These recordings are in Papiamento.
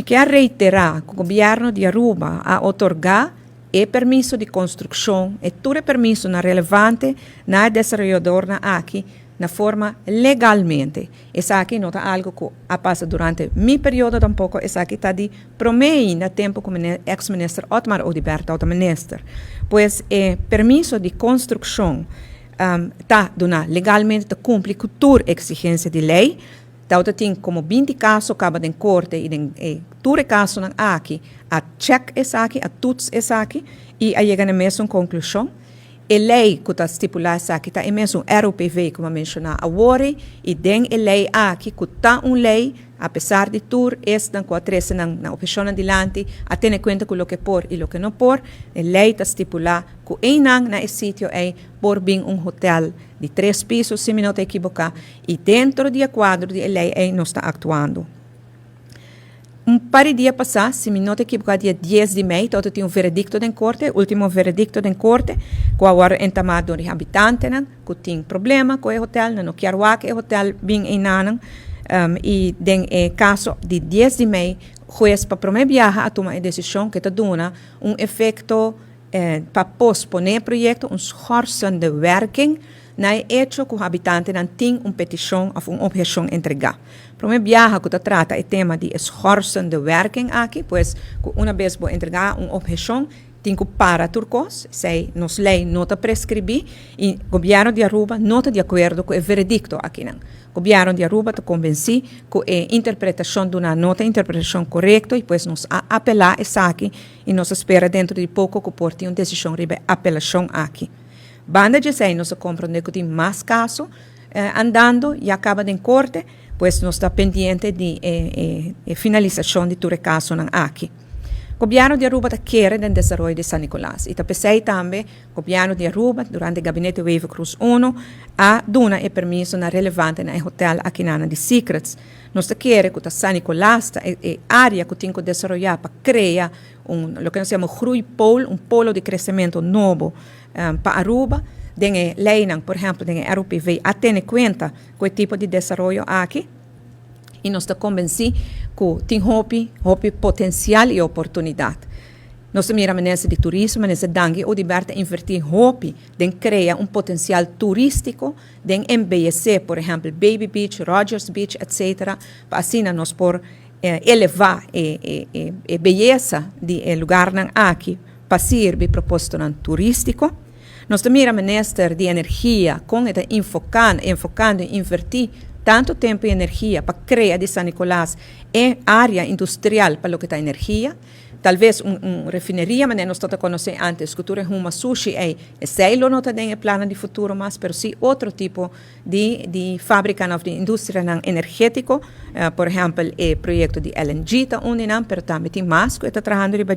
Kier reitera cu gobierno di Aruba a otorga e permiso di construccion y tur permisonan relevante na desaroyadornan aki na forma legalmente. Esaki no ta algo cu a pasa durante mi periodo tampoco, esaki ta di prome na tempo cu ex-minister Otmar Oduber ta minister. Pues e permiso di construccion ta duna legalmente, ta cumpli cu tur exigencia di ley. Tawata tin como 20 caso caba den corte y den tur casonan aki a check esaki, a toets esaki y a yega na mesun conclusion. E ley cu ta stipula esaki ta e mesun ROPV cu mi a menciona awor y den e ley aki cu ta un ley, apesar di tur esnan cu a trece nan obhecion dilanti, a tene cuenta cu loke por y loke no por, e ley ta stipula cu einan na e sitio ey por bin un hotel di tres piso, si mi no ta ekivoca, y dentro di e cuadro di ley ey nos ta actuando. Un par di dia pasa, si mi no ta ekivoca, dia 10 di mei, tabatin un veredicto den corte, ultimo veredicto den corte, cu awor entama door di habitantenan, cu tin problema cu e hotel, no kier wak e hotel bin einan, y den e caso di 10 di mei, hues pa prome biaha a tuma e decision cu ta duna un efecto pa pospone e proyecto, un schorsende werking, na e hecho cu habitantenan tin un peticion of un obhecion entrega. Prome biaha cu ta trata e tema di schorsende werking aki, pues cu un bes bo entrega un obhecion, tin cu para tur cos, esey nos ley no ta prescribi y gobierno di Aruba no ta di acuerdo cu e veredicto akinan. Gobierno di Aruba ta convenci cu e interpretacion duna no ta interpretacion corecto y pues nos a apela esaki y nos ta spera dentro di poco cu por tin un decision riba apelacion aki. Banda di esey nos a comprende cu tin mas caso andando y a caba den corte, pues nos ta pendiente di finalisacion di tur casonan aki. Gobierno di Aruba ta kere den desaroyo di San Nicolas. Y ta p'esey tambe, gobierno di Aruba, durante gabinete Wever-Croes 1, a duna e permisonan relevante na hotel aki na di Secrets. Nos ta kere cu San Nicolas ta e area cu tin cu desaroya pa crea loke nos yama groeipool, un polo di crecemento nobo pa Aruba. Den e leynan, por ehempel, den ROPV, a tene cuenta cu e tipo di desaroyo aki. Y nos ta convenci cu tin hopi, hopi potencial y oportunidad. Nos mira minister di turismo, minister Dangui Oduber, inverti hopi den crea un potencial turistico, den MBC, por ehempel, Baby Beach, Rogers Beach, etc. Pa asina nos por eleva e beyesa di e lugarnan aki pa sirbi propositonan turistico. Nos mira minister di energia con ta enfocando y inverti tanto tempo y energia pa crea di San Nicolas e area industrial pa loke ta energia. Talbes un refineria, mas nos ta conoce antes, cu tur huma sushi esey no ta den plan di futuro mas, pero si otro tipo di fabrica of di industria energetico, por ehempel, e proyecto di LNG ta un, pero tambe tin mas cu ta trahando riba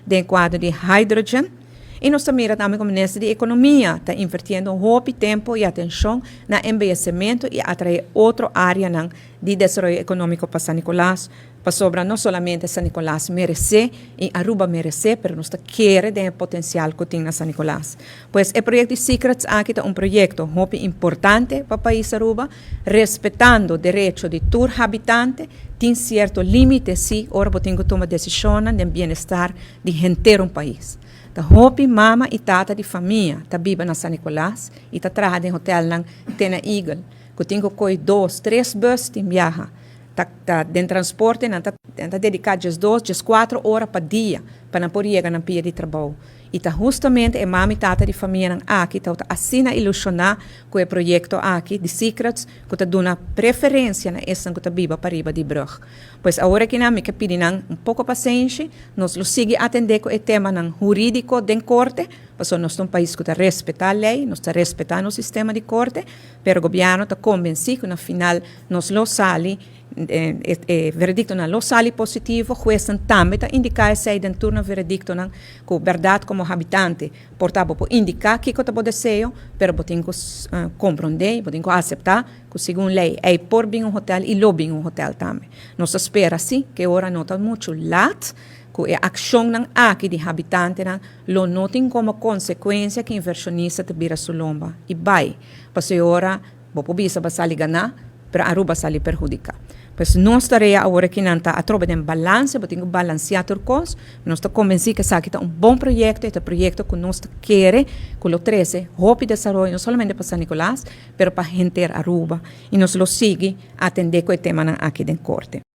den cuadro di hydrogen. Y nos tambe tambe como minister di Economia ta invirtiendo hopi tempo y atencion na embeyecimento y atrae otro area di desaroyo economico pa San Nicolas, pasobra no solamente San Nicolas merece y Aruba merece, pero nos kier e potencial cu tin na San Nicolas. Pues e proyecto di Secrets aki ta un proyecto hopi importante pa pais Aruba, respetando derecho di tur habitante, tin cierto limite si ora bo tin cu tuma decision di bienestar di henter un pais. Ta hopi mama y tata di famia ta biba na San Nicolas y ta traha den hotelnan te na Eagle. Cu tin cu coy dos, tres bus tin biaha. Ta den transporte nan ta dedica 12, 14 ora pa dia pa nan por yega na pia di trabou. Y ta justamente e mama y tata di famianan aki ta asina ilusiona cu e proyecto aki di Secrets, cu ta duna preferencia na esnan cu ta biba pariba di brug. Pues awor aki nan mi ke pidi nan un poco pasenshi, nos lo sigui atende cu e temanan huridico den corte, pasobra nos ta un pais cu ta respeta ley, nos ta respeta nos sistema di corte, pero gobierno ta convenci cu na final nos lo sali, veredictonan lo sali positivo, huesnan tambe ta indica esey den tur nan veredictonan, cu berdad como habitante, por ta bo por indica kico ta bo deseo, pero bo tin cu comprende, bo tin cu acepta cu segun ley ey por bin un hotel y lo bin un hotel tambe. Nos ta spera si cu ora no ta mucho laat, cu e accionnan aki di habitantenan lo no tin como consecuencia cu inversionista ta bira su lomba y bay. Pasobra ora bo por bisa bo a sali gana, pero Aruba a sali perhudica. Pues nos tarea awor aki nan ta atrobe den balance, bo tin cu balancea tur cos. Nos ta convenci cu esaki ta un bon proyecto, e proyecto cu nos kier, cu lo trece hopi desaroyo, no solamente pa San Nicolas, pero pa henter Aruba. Y nos lo sigui atende cu e tema aki den corte.